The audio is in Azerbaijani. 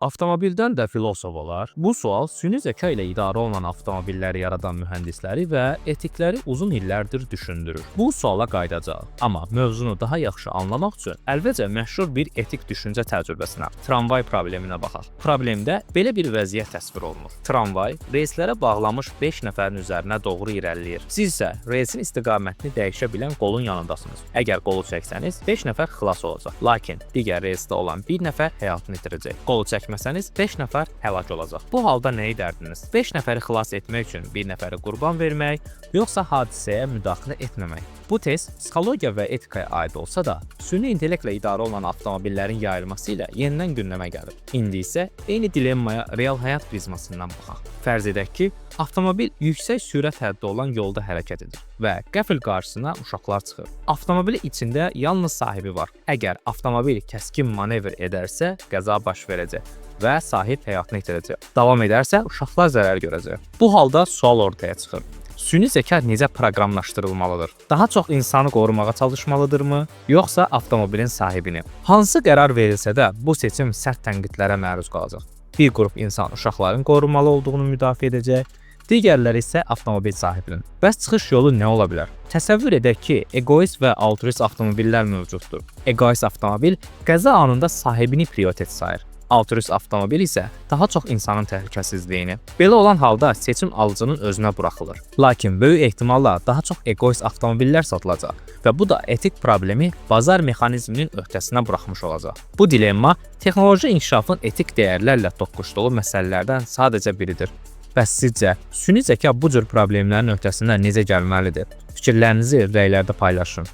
Avtomobildən də filosof olar? Bu sual süni zəka ilə idarə olunan avtomobilləri yaradan mühəndisləri və etikləri uzun illərdir düşündürür. Bu suala qayıdacağıq. Amma mövzunu daha yaxşı anlamaq üçün əvvəlcə məşhur bir etik düşüncə təcrübəsinə, tramvay probleminə baxaq. Problemdə belə bir vəziyyət təsvir olunur. Tramvay relslərə bağlanmış 5 nəfərin üzərinə doğru irəliləyir. Siz isə relsin istiqamətini dəyişə bilən qolun yanındasınız. Əgər qolu çəksəniz, 5 nəfər xilas olacaq. Lakin digər relsdə olan bir nəfər həyatını itirəcək. Qolu çəkməsəniz, 5 nəfər həlak olacaq. Bu halda nə edərdiniz? 5 nəfəri xilas etmək üçün bir nəfəri qurban vermək, yoxsa hadisəyə müdaxilə etməmək? Bu test psixologiya və etikaya aid olsa da, süni intellektlə idarə olunan avtomobillərin yayılması ilə yenidən gündəmə gəlib. İndi isə eyni dilemmaya real həyat prizmasından baxaq. Fərz edək ki, avtomobil yüksək sürət həddi olan yolda hərəkət edir və qəfil qarşısına uşaqlar çıxır. Avtomobilin içində yalnız sahibi var. Əgər avtomobil kəskin manevr edərsə, qəza baş verəcək və sahib həyatını itirəcək. Davam edərsə, uşaqlar zərər görəcək. Bu halda sual ortaya çıxır. Süni zəka necə proqramlaşdırılmalıdır? Daha çox insanı qorumağa çalışmalıdırmı, yoxsa avtomobilin sahibini? Hansı qərar verilsə də, bu seçim sərt tənqidlərə məruz qalacaq. Bir qrup insan uşaqların qorunmalı olduğunu müdafiə edəcək, digərləri isə avtomobil sahibinin. Bəs çıxış yolu nə ola bilər? Təsəvvür edək ki, egoist və altruist avtomobillər mövcuddur. Egoist avtomobil qəza anında sahibini prioritet sayır. Altruist avtomobil isə daha çox insanın təhlükəsizliyini. Belə olan halda seçim alıcının özünə buraxılır. Lakin böyük ehtimalla daha çox egoist avtomobillər satılacaq və bu da etik problemi bazar mexanizminin öhdəsinə buraxmış olacaq. Bu dilemma texnoloji inkişafın etik dəyərlərlə toqquşduğu məsələlərdən sadəcə biridir. Bəs sizcə süni zəka bu cür problemlərin öhdəsindən necə gəlməlidir? Fikirlərinizi rəylərdə paylaşın.